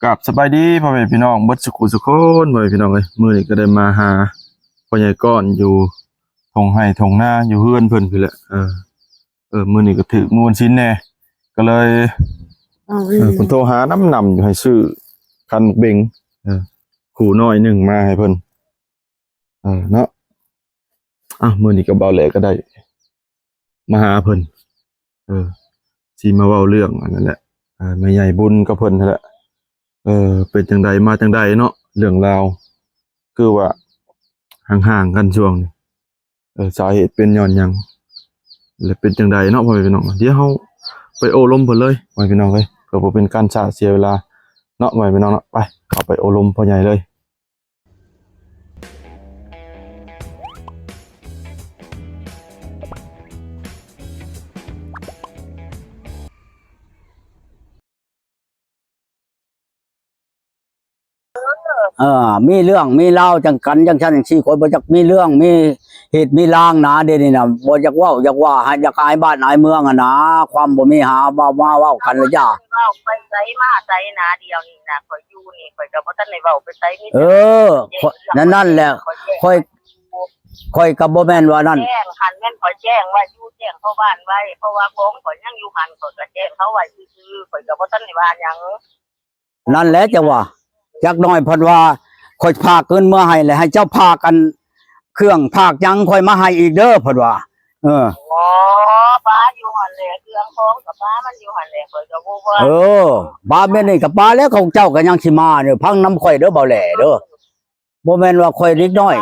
ກາບສະບາຍດີພໍ່ແມ່ພີ່ນ້ອງເບິດສຸຂູສຸຄົນ ພໍ່ແມ່ພີ່ນ້ອງເອີຍ, ມື້ນີ້ກໍໄດ້ມາຫາພໍ່ໃຫຍ່ກ້ອນຢູ່ທົ່ງໄຮ່ທົ່ງນາ ຢູ່ເຮືອນເພິ່ນພີ້ແຫຼະ. ເອີ ເອີ ມື້ນີ້ກໍຖືກມື້ວັນສິນແດ່ ກໍເລີຍ ເອີ ເພິ່ນໂທຫານຳໆຢູ່ ໃຫ້ຊື້ຄັນໝາກເບັງ ເອີ ຄູ່ນ້ອຍໜຶ່ງມາໃຫ້ເພິ່ນ ເອີ ເນາະ. ອ້າວ ມື້ນີ້ກໍບ່າວແຫຼກໍໄດ້ມາຫາເພິ່ນ ເອີ ຊິມາເວົ້າເລື່ອງອັນນັ້ນແຫຼະ ເອີ ແມ່ໃຫຍ່ບຸນກັບເພິ່ນຫັ້ນແຫຼະ. ເອີ ເປັນຈັ່ງໃດມາຈັ່ງໃດເນາະ ເລື່ອງລາວ ຄືວ່າຫ່າງໆກັນຊ່ວງນີ້ ເອີ ສາເຫດເປັນຍ້ອນຫຍັງ ແລະ ເປັນຈັ່ງໃດເນາະ ພໍ່ແມ່ພີ່ນ້ອງ. ດຽວເຮົາໄປໂອ້ລົມເພິ່ນເລີຍ ພໍ່ແມ່ພີ່ນ້ອງເອີຍ ເພື່ອບໍ່ເປັນການຊ້າເສຍເວລາເນາະ ພໍ່ແມ່ພີ່ນ້ອງເນາະ. ໄປ ເຂົ້າໄປໂອ້ລົມພໍ່ໃຫຍ່ເລີຍ. ເອີ ມີເລື່ອງມີລາວຈັ່ງກັນຈັ່ງຊັ້ນຈັ່ງຊີ້ ຂ້ອຍບໍ່ຢາກມີເລື່ອງມີເຫດມີລາງນາ ດຽວນີ້ນະ ບໍ່ຢາກເວົ້າຢາກວ່າ ຢາກອາຍບ້ານອາຍເມືອງຫັ້ນນາ. ຄວາມບໍ່ມີຫາເວົ້າມາເວົ້າກັນລະຢ່າ ເວົ້າໄປໃສມາໃສນາ ດຽວນີ້ນະ ຂ້ອຍຢູ່ນີ້ ຂ້ອຍກໍບໍ່ທັນໄດ້ເວົ້າໄປໃສ ມີແຕ່ ເອີ ນັ້ນໆແຫຼະ ຂ້ອຍ ຂ້ອຍກໍບໍ່ແມ່ນວ່ານັ້ນ ແຈ້ງຫັ້ນ ແມ່ນຂ້ອຍແຈ້ງໄວ້ຢູ່ ແຈ້ງພໍ່ບ້ານໄວ້ ເພາະວ່າຂອງຂ້ອຍຍັງຢູ່ຫັ້ນ ຂ້ອຍກໍແຈ້ງເຂົາໄວ້ຊື່ໆ ຂ້ອຍກໍບໍ່ທັນໄດ້ວ່າຫຍັງ. ນັ້ນແຫຼະຈັ່ງວ່າ ຈັກໜ້ອຍເພິ່ນວ່າ ຂ້ອຍພາກເງິນເມືອໃຫ້ ແລ້ວໃຫ້ເຈົ້າພາກອັນ ເຄື່ອງພາກຫຍັງຂ້ອຍມາໃຫ້ອີກເດີ ເພິ່ນວ່າ. ເອີ ອໍ ປາຢູ່ຫັ້ນແຫຼະ ເຄື່ອງຂອງກໍປາມັນຢູ່ຫັ້ນແຫຼະ ຂ້ອຍກໍບໍ່ວ່າ. ເອີ ປາແມ່ນນີ້ກໍປາແລ້ວ ຂອງເຈົ້າກໍຍັງຊິມາເດີ ຟັງນຳຂ້ອຍເດີ ເບົາແຫຼເດີ. ບໍ່ແມ່ນວ່າຂ້ອຍເດັກນ້ອຍ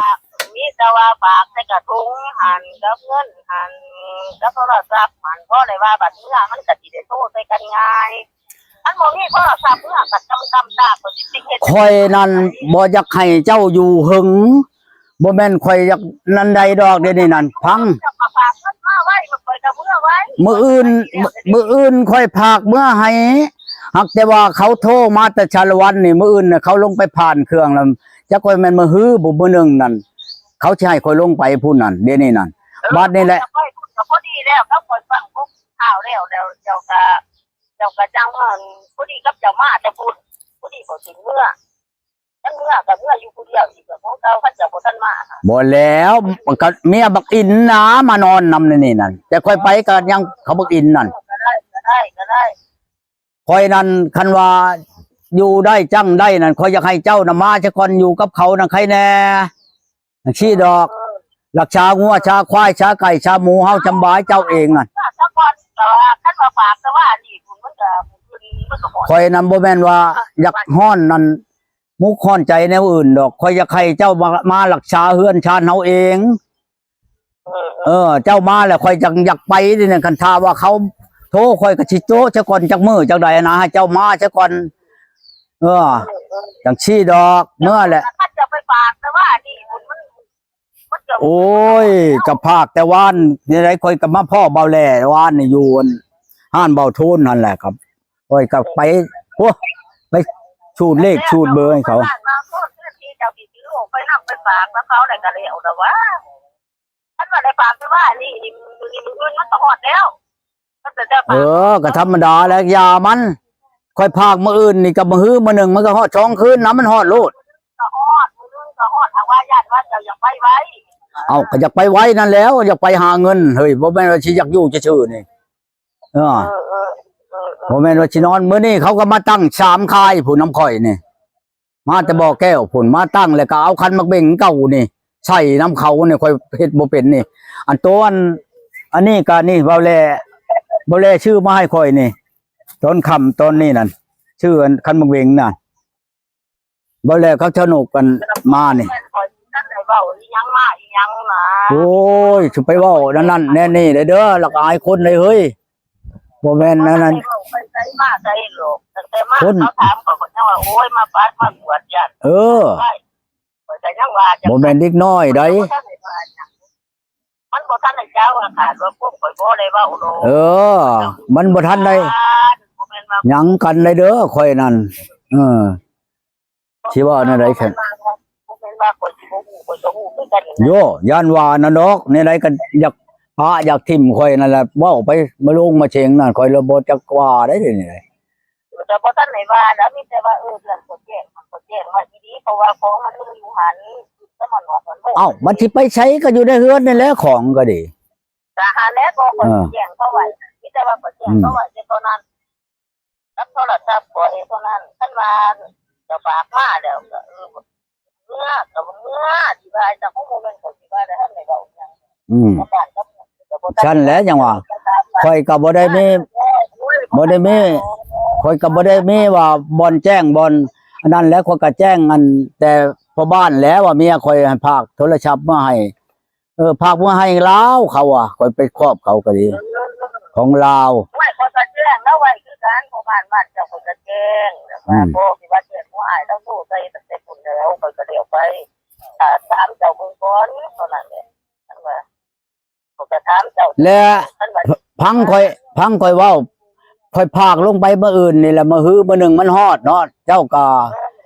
ມີແຕ່ວ່າຝາກໃສ່ກະຖົງຫັ້ນ ກັບເງິນຫັ້ນ ກັບໂທລະສັບຫັ້ນ ພໍໄດ້ວ່າບັດເມືອມັນກະຊິໄດ້ໂທໃສ່ກັນງ່າຍ. ຄັນບໍ່ມີໂທລະສັບເມືອກະຈຳກຳຕາກວ່າຊິເຮັດ. ຂ້ອຍນັ້ນບໍ່ຢາກໃຫ້ເຈົ້າຢູ່ເຫິງ ບໍ່ແມ່ນຂ້ອຍຢາກນັ້ນໃດດອກ ດຽວນີ້ນັ້ນ ຟັງ ເຈົ້າກໍຝາກເງິນມາໄວ້ ຂ້ອຍກໍເມືອໄວ້ ມື້ອື່ນ ມື້ອື່ນຂ້ອຍຝາກເມືອໃຫ້ ຫາກແຕ່ວ່າເຂົາໂທມາແຕ່ສາລະວັນນີ້ ມື້ອື່ນນະເຂົາລົງໄປຜ່ານເຄື່ອງແລ້ວ ຈັກວ່າແມ່ນມື້ຮືບໍ່ມື້ໜຶ່ງນັ້ນ ເຂົາຊິໃຫ້ຂ້ອຍລົງໄປພຸ້ນນັ້ນ ດຽວນີ້ນັ້ນ. ເອີ ບາດນີ້ແຫຼະ ຂ້ອຍໄປພຸ້ນກໍພໍດີແລ້ວ ກັບຂ້ອຍຟັງພວກຂ່າວແລ້ວ ແລ້ວເຈົ້າກໍ ເຈົ້າກໍຈັ່ງ ພໍດີກັບເຈົ້າມາແຕ່ພຸ້ນ ພໍດີຂ້ອຍຊິເມືອ ຄັນເມືອກໍເມືອຢູ່ຜູ້ດຽວອີກ ກໍຂອງເກົ່າ ຄັນເຈົ້າບໍ່ທັນມາ. ບໍ່ແລ້ວ ກໍເມຍບັກອິນນະມານອນນຳໃນນີ້ນັ້ນ ແຕ່ຂ້ອຍໄປກໍຍັງເຂົາບັກອິນນັ້ນ ກໍໄດ້ ກໍໄດ້ ກໍໄດ້. ຂ້ອຍນັ້ນ ຄັນວ່າຢູ່ໄດ້ຈັ່ງໄດ້ນັ້ນ ຂ້ອຍຢາກໃຫ້ເຈົ້ານະມາຊະກ່ອນ ຢູ່ກັບເຂົານະໄຄແດ່ ຈັ່ງຊີ້ດອກ. ເອີ ລັກສາງົວຊາຄວາຍຊາໄກ່ຊາໝູເຮົາສຳບາຍເຈົ້າເອງນັ້ນ ຊະກ່ອນ. ແຕ່ວ່າຄັນວ່າຝາກແຕ່ວ່າອັນນີ້ ມັນກໍ ມັນກໍບໍ່ ຂ້ອຍນັ້ນບໍ່ແມ່ນວ່າຢາກຮ້ອນນັ້ນ ມຸກຮ້ອນໃຈແນວອື່ນດອກ ຂ້ອຍຢາກໃຫ້ເຈົ້າມາ ມາລັກສາເຮືອນຊານເຮົາເອງ. ເອີ ເອີ ເຈົ້າມາແລ້ວຂ້ອຍຈັ່ງຢາກໄປເດ ຄັນຖ້າວ່າເຂົາໂທ ຂ້ອຍກໍຊິໂທຊະກ່ອນ ຈັກມື້ຈັກໃດນະ ໃຫ້ເຈົ້າມາຊະກ່ອນ. ເອີ ຈັ່ງຊີ້ດອກ ເມືອແຫຼະ ຈະໄປຝາກແຕ່ວ່າອັນນີ້ ມັນ ມັນກໍ ໂອ້ຍ ກໍພາກແຕ່ວານນີ້ໃດ ຂ້ອຍກໍມາພໍ້ເບົາແຫຼວານນີ້ ຢູ່ອັນຮ້ານເບົາໂທນຫັ້ນແຫຼະ ກໍຂ້ອຍກໍໄປ ໂອ້ ໄປສູດເລກສູດເບີໃຫ້ເຂົາ. ມາໂພດເພື່ອທີ່ເຈົ້າຊິຊື້ອອກໄປນຳໄປຝາກນຳເຂົາໄດ້ກໍແລ້ວແຕ່ວ່າ ຄັນວ່າໄດ້ຝາກໄປວ່ານີ້ ມື້ນີ້ມື້ອື່ນມັນກໍຮອດແລ້ວ ມັນກໍຈະ ເອີ ກໍທຳມະດາແຫຼະ ຢ່າມັນ ຂ້ອຍຝາກມື້ອື່ນນີ້ກັບມື້ຮືມື້ໜຶ່ງ ມັນກໍຮອດສອງຄືນນະ ມັນຮອດໂລດ ກໍຮອດ ມື້ອື່ນກໍຮອດ ຫາກວ່າຢ້ານວ່າເຈົ້າຢາກໄປໄວ. ເອົ້າ ກໍຢາກໄປໄວນັ້ນແຫຼ້ວ ຢາກໄປຫາເງິນ ເຮີ້ຍ ບໍ່ແມ່ນວ່າຊິຢາກຢູ່ຊື່ໆນີ້. ເອີ ເອີ ເອີ ເອີ ບໍ່ແມ່ນວ່າຊິນອນ ມື້ນີ້ເຂົາກໍມາຕັ້ງສາມຄາຍພຸ້ນນຳຂ້ອຍນີ້ ມາແຕ່ບໍ່ແກ້ວພຸ້ນ ມາຕັ້ງແລ້ວກໍເອົາຄັນໝາກເບັງເກົ່ານີ້ໃສ່ນຳເຂົານີ້ ຂ້ອຍເຮັດບໍ່ເປັນນີ້. ອັນໂຕອັນ ອັນນີ້ກໍນີ້ ເບົາແຫຼ ເບົາແຫຼຊື້ມາໃຫ້ຂ້ອຍນີ້ ຕອນຄ່ຳຕອນນີ້ນັ້ນ ຊື້ອັນຄັນໝາກເບັງນະ ເບົາແຫຼກັບຊາວນົກກັນມານີ້. ຂ້ອຍບໍ່ທັນໄດ້ເວົ້າອີ່ຫຍັງມາອີ່ຫຍັງນະ ໂອ້ຍ ຊິໄປເວົ້ານັ້ນໆແນວນີ້ເດີ ລະກະອາຍຄົນເດ້ເຮີ້ຍ. ບໍ່ແມ່ນອັນນັ້ນ ບໍ່ໄດ້ເວົ້າໄປໃສມາໃສດອກ ຕັ້ງແຕ່ມາ ຄົນ ເຂົາຖາມ ຂ້ອຍກໍຍັງວ່າ ໂອ້ຍ ມາປາດມາກວດຢ້ານ ເອີ ຂ້ອຍກໍຍັງວ່າ ບໍ່ແມ່ນເດັກນ້ອຍໃດ ບໍ່ທັນໄດ້ວ່າຫຍັງ ມັນບໍ່ທັນໄດ້ເຈົ້າອາກາດວ່າພວກຂ້ອຍບໍ່ໄດ້ເວົ້າດອກ ເອີ ມັນບໍ່ທັນໄດ້ ບໍ່ແມ່ນວ່າ ຫຍັງກັນໄດເດີ ຂ້ອຍນັ້ນ ເອີ. ຊິເວົ້າແນວໃດຊັ້ນ ບໍ່ແມ່ນວ່າ ບໍ່ແມ່ນວ່າຂ້ອຍຊິບໍ່ຮູ້ ຂ້ອຍກໍຮູ້ຄືກັນ ໂຢ ຢ້ານວ່ານັ້ນດອກ ແນວໃດກໍຢາກປະຢາກຖິ້ມຂ້ອຍນັ້ນແຫຼະ ເວົ້າໄປມາລົງມາເສັງນັ້ນ ຂ້ອຍລະບໍ່ຈັກວ່າໄດ໋ ດຽວນີ້ ກໍບໍ່ທັນໄດ້ວ່າແລ້ວ ມີແຕ່ວ່າ ເອີ ເລື່ອງກໍແຈ້ງ ກໍແຈ້ງໄວ້ດີໆ ເພາະວ່າຂອງມັນມີຢູ່ຫັ້ນ ສະໝອນວ່າມັນບໍ່ ເອົ້າ ມັນຊິໄປໃສ ກໍຢູ່ໃນເຮືອນນີ້ແຫຼະ ຂອງກໍດີ ກໍຫັ້ນແຫຼະ ກໍຂ້ອຍ ເອີ ແຈ້ງເຂົາໄວ້ ມີແຕ່ວ່າຂ້ອຍແຈ້ງ ອືມ ເຂົາໄວ້ແຕ່ເທົ່ານັ້ນ ກັບໂທລະສັບຂ້ອຍເທົ່ານັ້ນ ຄັນວ່າຈະຝາກມາແລ້ວກໍ ເອີ ເມືອ ກໍເມືອ ຊິວ່າຈັ່ງ ບໍ່ແມ່ນຂ້ອຍຊິວ່າ ແລ້ວທ່ານໄດ້ເວົ້າຫຍັງ ອືມ ກັບບ້ານກັບເມືອງ ຊັ້ນແຫຼະ ຈັ່ງວ່າ ຂ້ອຍກໍບໍ່ໄດ້ມີ ບໍ່ໄດ້ມີ ຂ້ອຍກໍບໍ່ໄດ້ມີວ່າບ່ອນແຈ້ງບ່ອນອັນນັ້ນແຫຼະ ຂ້ອຍກໍແຈ້ງອັນແຕ່ພໍ່ບ້ານແຫຼະ ວ່າເມຍຂ້ອຍໃຫ້ພາກໂທລະສັບມາໃຫ້ ເອີ ພາກມາໃຫ້ລາວ ເຂົາວ່າ ຂ້ອຍໄປຄອບເຂົາກໍດີ ຂອງລາວ ໂອ້ຍ ຂ້ອຍກໍແຈ້ງລາວໄວ້ຄືກັນ ພໍ່ບ້ານບ້ານເຈົ້າ ຂ້ອຍກໍແຈ້ງ ແລ້ວກໍ ອືມ ບໍ່ຊິວ່າແຈ້ງ ບໍ່ ອ້າຍລາວໂທໃສ່ຕັ້ງແຕ່ພຸ້ນແລ້ວ ຂ້ອຍກໍໄດ້ເອົາໄປ ຖ້າຖາມເຈົ້າເບິ່ງກ່ອນ ເທົ່ານັ້ນແຫຼະ ຄັນວ່າ ຂ້ອຍກໍຖາມເຈົ້າ ແລະ ຄັນວ່າ ຟັງຂ້ອຍ ຟັງຂ້ອຍເວົ້າ ຂ້ອຍພາກລົງໄປມື້ອື່ນນີ້ແຫຼະ ມື້ຮືມື້ໜຶ່ງມັນຮອດເນາະ ເຈົ້າກໍ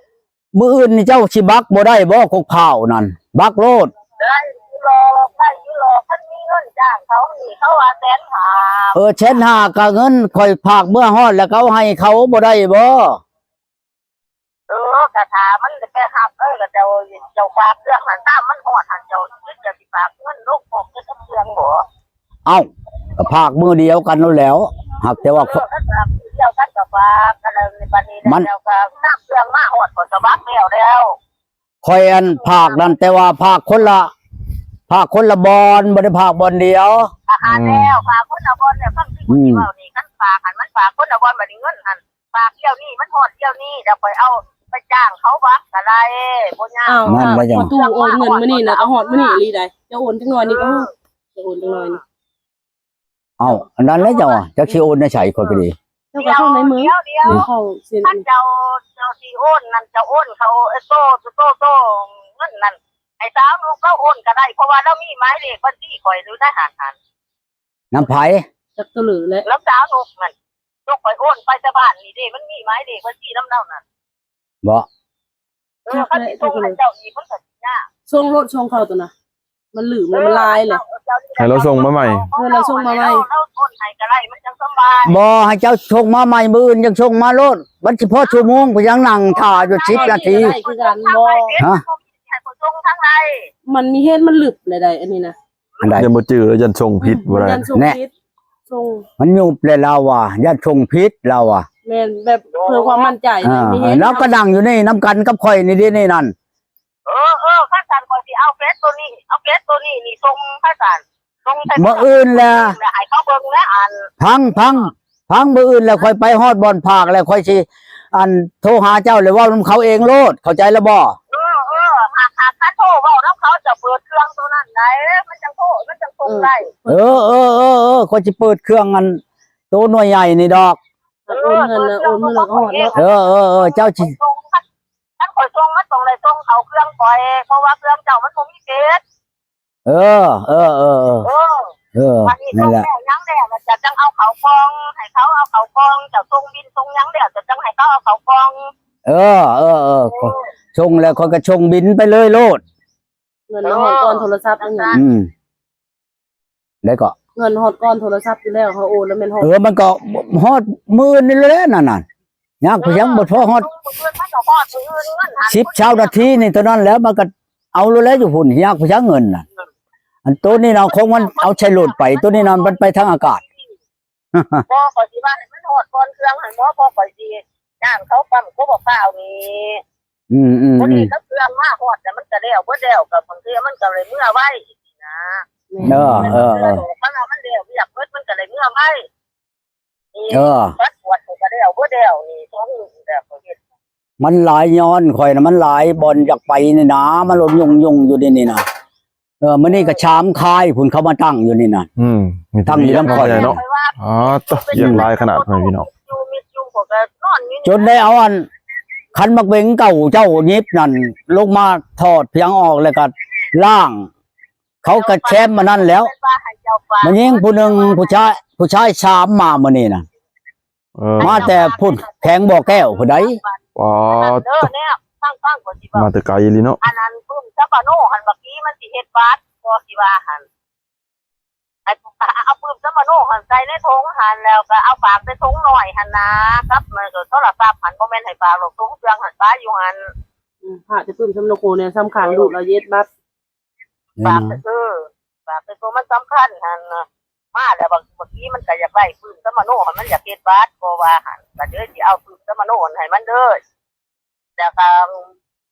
ມື້ອື່ນນີ້ເຈົ້າຊິບັກບໍ່ໄດ້ບໍ່ ກົກພ້າວນັ້ນ ບັກໂລດ ໄດ້ຢູ່ດອກ ໄດ້ຢູ່ດອກ ຄັນມີເງິນຈ້າງເຂົານີ້ ເຂົາວ່າແສນຫ້າ ເອີ ແສນຫ້າ ກໍເງິນຂ້ອຍພາກເມືອຮອດແລ້ວ ເຂົາໃຫ້ເຂົາບໍ່ໄດ້ບໍ່? ເອີ ກະຖ້າມັນໄປຮັບ ເອີ ກະເຈົ້າ ເຈົ້າຝາກເຄື່ອງຫັ້ນ ຕາມມັນຮອດຫັ້ນ ເຈົ້າຄິດຈະຊິຝາກເງິນລົງຂອງເກັບກັບເຄື່ອງບໍ່? ເອົ້າ ກໍຝາກມື້ດຽວກັນນັ້ນແຫຼວ ຫາກແຕ່ວ່າ ເອີ ຄັນຝາກມື້ດຽວກັນກໍຝາກກັນ ແລ້ວບັດນີ້ ມັນ ແລ້ວກໍຕາມເຄື່ອງມາຮອດກໍສະບັກແລ້ວ ແລ້ວ ຂ້ອຍອັນຝາກນັ້ນ ແຕ່ວ່າຝາກຄົນລະ ຝາກຄົນລະບ່ອນ ບໍ່ໄດ້ຝາກບ່ອນດຽວ ອືມ ແລ້ວຝາກຄົນລະບ່ອນ ແລ້ວຟັງທີ່ ອືມ ເວົ້ານີ້ ຄັນຝາກຫັ້ນ ມັນຝາກຄົນລະບ່ອນ ບັດນີ້ເງິນຫັ້ນ ຝາກດຽວນີ້ ມັນຮອດດຽວນີ້ ແລ້ວຂ້ອຍເອົາໄປຈ້າງເຂົາບັກກໍໄດ້ ບໍ່ຍາກ ອ້າວ ນັ້ນແຫຼະ ຈັ່ງ ປະຕູໂອນເງິນມື້ນີ້ນະ ກໍຮອດມື້ນີ້ອີ່ຫຼີໃດ໋ ຈະໂອນຈັກໜ່ອຍນີ້ກໍຮອດ ຈະໂອນຈັກໜ່ອຍນີ້ ເອົ້າ ອັນນັ້ນແຫຼະເຈົ້າ ຈັກຊິໂອນໃນໃສ ຂ້ອຍກໍດີ ເຈົ້າກໍສົ່ງໃນມື ດຽວ ດຽວ ເຂົ້າເຊັນ ຄັນເຈົ້າ ເຈົ້າຊິໂອນນັ້ນ ເຈົ້າໂອນເຂົ້າ ເອີ ໂຕ ໂຕ ໂຕ ເງິນນັ້ນ ໃຫ້ສາວນຸກລາວໂອນກໍໄດ້ ເພາະວ່າລາວມີໝາຍເລກບັນຊີຂ້ອຍຢູ່ໃນຫັ້ນຫັ້ນ ນຳໃຜ? ຈັກໂຕເລີແຫຼະ ນຳສາວນຸກນັ້ນ ຕົວຂ້ອຍໂອນໄປແຕ່ບ້ານນີ້ເດ້ ມັນມີໝາຍເລກບັນຊີນຳລາວນັ້ນ ບໍ່? ເອີ ຄັນຊິສົ່ງໃຫ້ເຈົ້າອີກ ມັນກໍຊິຍາກ ສົ່ງໂລດ ສົ່ງເຂົ້າຕົວນະ ມັນລືມແລ້ວ ມັນຫຼາຍແລ້ວ ໃຫ້ລາວສົ່ງມາໃໝ່ ເອີ ລາວສົ່ງມາໃໝ່ ລາວໂອນໃຫ້ກໍໄດ້ ມັນຈັ່ງສະບາຍ ບໍ່ ໃຫ້ເຈົ້າສົ່ງມາໃໝ່ ມື້ອື່ນຈັ່ງສົ່ງມາໂລດ ມັນຊິພໍຊົ່ວໂມງ ໄປຍັງນັ່ງຖ້າຢູ່ສິບນາທີ ໄດ້ຄືກັນບໍ່? ຮະ? ໃຫ້ຂ້ອຍສົ່ງທາງໃດ? ມັນມີເຫດມັນລຶບແລ້ວໃດ໋ ອັນນີ້ນະ ອັນໃດ? ຢ້ານບໍ່ຈື່ ຢ້ານສົ່ງຜິດບໍ່ໄດ້ ຢ້ານສົ່ງ ແນ່ ຜິດ ສົ່ງ ມັນຍຸບແລ້ວລາວວ່າ ຢ້ານສົ່ງຜິດລາວວ່າ ແມ່ນ ແບບເພື່ອຄວາມໝັ້ນໃຈ ອ່າ ມີເຫດ ລາວກໍນັ່ງຢູ່ນີ້ນຳກັນກັບຂ້ອຍນີ້ເດ ນີ້ນັ້ນ ເອີ ເອີ ຄັນຊັ້ນຂ້ອຍຊິເອົາເຟສໂຕນີ້ ເອົາເຟສໂຕນີ້ນີ້ສົ່ງ ຄັນຊັ້ນ ສົ່ງໃສ່ ມື້ອື່ນແຫຼະ ໃຫ້ເຂົາເບິ່ງແຫຼະ ອັນ ຟັງ ຟັງ ຟັງ ມື້ອື່ນແລ້ວຂ້ອຍໄປຮອດບ່ອນຝາກແລ້ວ ຂ້ອຍຊິ ອັນ ໂທຫາເຈົ້າແລ້ວເວົ້ານຳເຂົາເອງໂລດ ເຂົ້າໃຈແລ້ວບໍ່? ເອີ ເອີ ຫາກ ຫາກຄັນໂທເວົ້ານຳເຂົາ ຈະເປີດເຄື່ອງໂຕນັ້ນໄດ໋ ມັນຈັ່ງໂທ ມັນຈັ່ງສົ່ງໄດ້ ເອີ ເອີ ເອີ ເອີ ຂ້ອຍຊິເປີດເຄື່ອງ ອັນ ໂຕໜ່ວຍໃຫຍ່ນີ້ດອກ ເອີ ໂອນເງິນນະ ໂອນມື້ລະກໍຮອດເນາະ ເອີ ເອີ ເອີ ເຈົ້າຊິ ຄັນຂ້ອຍສົ່ງ ມັນຕ້ອງໄດ້ສົ່ງເຂົ້າເຄື່ອງຂ້ອຍ ເພາະວ່າເຄື່ອງເຈົ້າມັນບໍ່ມີເຟສ ເອີ ເອີ ເອີ ເອີ ເອີ ເອີ ບັດນີ້ ນັ້ນແຫຼະ ສົ່ງແລ້ວຫຍັງແລ້ວ ແລ້ວເຈົ້າຈັ່ງເອົາເຂົ້າກ່ອງ ໃຫ້ເຂົາເອົາເຂົ້າກ່ອງ ເຈົ້າສົ່ງບິນສົ່ງຫຍັງແລ້ວ ເຈົ້າຈັ່ງໃຫ້ເຂົາເອົາເຂົ້າກ່ອງ ເອີ ເອີ ເອີ ເອີ ສົ່ງແລ້ວຂ້ອຍກໍສົ່ງບິນໄປເລີຍໂລດ ເງິນນະ ເອີ ຮອດກ່ອນໂທລະສັບ ອືມ ໄດ້ກໍ ເງິນຮອດກ່ອນໂທລະສັບຢູ່ແລ້ວ ເຮົາໂອນແລ້ວແມ່ນຮອດ ເອີ ມັນກໍຮອດມື້ນີ້ແຫຼະນັ້ນນະ ຍາກພຽງ ບໍ່ພໍຮອດ ມື້ອື່ນມັນກໍຮອດ ມື້ອື່ນເງິນຫັ້ນ ສິບຊາວນາທີນີ້ເທົ່ານັ້ນແຫຼະ ມັນກໍເອົາໂລດແຫຼະຢູ່ພຸ້ນ ຍາກພຽງເງິນນະ ອັນໂຕນີ້ນະ ຂອງມັນເອົາໃສ່ລົດໄປ ໂຕນີ້ນະ ມັນໄປທາງອາກາດ ບໍ່ ຂ້ອຍຊິວ່າໃຫ້ມັນຮອດກ່ອນເຄື່ອງຫັ້ນບໍ່ ເພາະຂ້ອຍຊິຈ້າງເຂົາປ້ຳກົບເອົາຂ່າວນີ້ ອືມໆໆ ພໍດີກັບເຄື່ອງມາຮອດ ແຕ່ມັນກໍແລ້ວເບິດແລ້ວ ກໍບາງເທື່ອມັນກໍເລີຍເມືອໄວ ຈັ່ງຊີ້ນະ ເອີ ເອີ ເອີ ຄັນວ່າມັນແລ້ວວຽກເບິດ ມັນກໍເລີຍເມືອໄວ ເອີ ບັດກວດກໍແລ້ວເບິດແລ້ວນີ້ ສອງມື້ແລ້ວ ຂ້ອຍເຮັດ ມັນຫຼາຍ ຍ້ອນຂ້ອຍນະ ມັນຫຼາຍບ່ອນຢາກໄປນີ້ນາ ມັນລົມຍຸ່ງໆຢູ່ນີ້ນະ ເອີ ມື້ນີ້ກໍຊາມຄາຍພຸ້ນ ເຂົາມາຕັ້ງຢູ່ນີ້ນະ ອືມ ຕັ້ງຢູ່ນຳຂ້ອຍເນາະ ອໍ ຕະ ວຽກຫຼາຍຂະໜາດ ພໍ່ແມ່ພີ່ນ້ອງ ຈົນໄດ້ເອົາອັນ ຄັນໝາກເບັງເກົ່າເຈົ້າຫຍິບນັ້ນ ລົງມາຖອດພຽງອອກ ແລ້ວກໍລ້າງ ເຂົາກໍແຊມອັນນັ້ນແລ້ວ ມາຍິງຜູ້ໜຶ່ງ ຜູ້ຊາຍ ຜູ້ຊາຍສາມມາມື້ນີ້ນະ ເອີ ມາແຕ່ພຸ້ນ ແຂວງບໍ່ແກ້ວພຸ້ນໃດ ອໍ ເດີ ແນວ ຟັງໆ ຂ້ອຍຊິເວົ້າ ມາແຕ່ໄກອີ່ຫຼີເນາະ ອັນນັ້ນປຶ້ມຊະປາໂນຫັ້ນ ບັກອີມັນຊິເຮັດບາດ ກໍຊິວ່າຫັ້ນ ໃຫ້ ເອົາປຶ້ມສຳມະໂນຫັ້ນໃສ່ໃນຖົງຫັ້ນ ແລ້ວກໍເອົາຝາກໃສ່ຖົງນ້ອຍຫັ້ນນາ ກັບ ເອີ ໂທລະສັບຫັ້ນ ບໍ່ແມ່ນໃຫ້ຝາກດອກ ຖົງເຄື່ອງຫັ້ນປະຢູ່ຫັ້ນ. ອືມ ພະແຕ່ປຶ້ມສຳມະໂນນີ້ສຳຄັນ ລູກລະເຮັດບັດ ຝາກ ເອີ ຝາກໃສ່ໂຕມັນສຳຄັນຫັ້ນນະ. ມາແລ້ວບາງ ບາງທີມັນກໍຢາກໄດ້ປຶ້ມສຳມະໂນຫັ້ນ ມັນຢາກເຮັດບັດ ກໍວ່າຫັ້ນ ກໍເລີຍຊິເອົາປຶ້ມສຳມະໂນຫັ້ນໃຫ້ມັນເລີຍ. ແລ້ວກໍ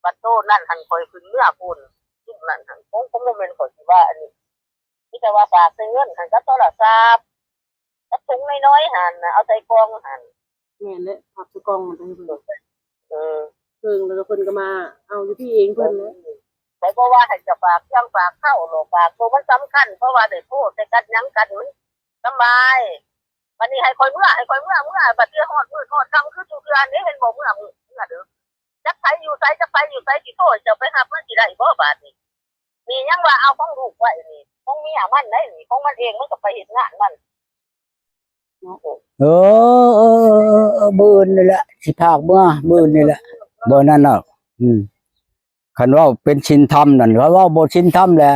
ບັດໂຕນັ້ນຫັ້ນ ຂ້ອຍຂຶ້ນເມືອພຸ້ນ ຊຸມນັ້ນຫັ້ນ ຄົງ ຄົງບໍ່ແມ່ນຂ້ອຍຊິວ່າອັນນີ້ ມີແຕ່ວ່າຝາກໃສ່ເງິນຫັ້ນ ກັບໂທລະສັບ ກັບຖົງນ້ອຍໆຫັ້ນນະ ເອົາໃສ່ກ່ອງຫັ້ນ. ແມ່ນແຫຼະ ຝາກໃສ່ກ່ອງມັນໄປເພິ່ນ ເອີ ເພິ່ນ ແລ້ວກໍເພິ່ນກໍມາເອົາຢູ່ພີ້ເອງເພິ່ນແຫຼະ. ຂ້ອຍບໍ່ວ່າໃຫ້ເຈົ້າຝາກເຄື່ອງຝາກເຂົ້າດອກ ຝາກໂຕມັນສຳຄັນ ເພາະວ່າໄດ້ໂທໃສ່ກັນຫຍັງກັນ ມັນສຳບາຍ. ບັດນີ້ໃຫ້ຂ້ອຍເມືອ ໃຫ້ຂ້ອຍເມືອ ເມືອ ບັດເທື່ອຮອດມື້ຮອດຄ່ຳຄືທຸກເທື່ອນີ້ ເຫັນບໍ່ ເມືອມື້ ເມືອເດີ ຈັກໃຜຢູ່ໃສ ຈັກໃຜຢູ່ໃສ ຊິໂທໃຫ້ເຈົ້າໄປຮັບ ມັນຊິໄດ້ບໍ່ບາດນີ້? ນີ້ຍັງວ່າເອົາຂອງລູກໄວ້ນີ້ ຂອງເມຍມັນໄດ໋ນີ້ ຂອງມັນເອງ ມັນກໍໄປເຮັດງານມັນ. ເອີ ເອີ ມື້ອື່ນນີ້ແຫຼະ ຊິພາກເມືອ ມື້ອື່ນນີ້ແຫຼະ ບໍ່ນັ້ນດອກ. ອືມ ຄັນເວົ້າເປັນສິນທຳນັ້ນ ເຂົາເວົ້າບໍ່ສິນທຳແຫຼະ.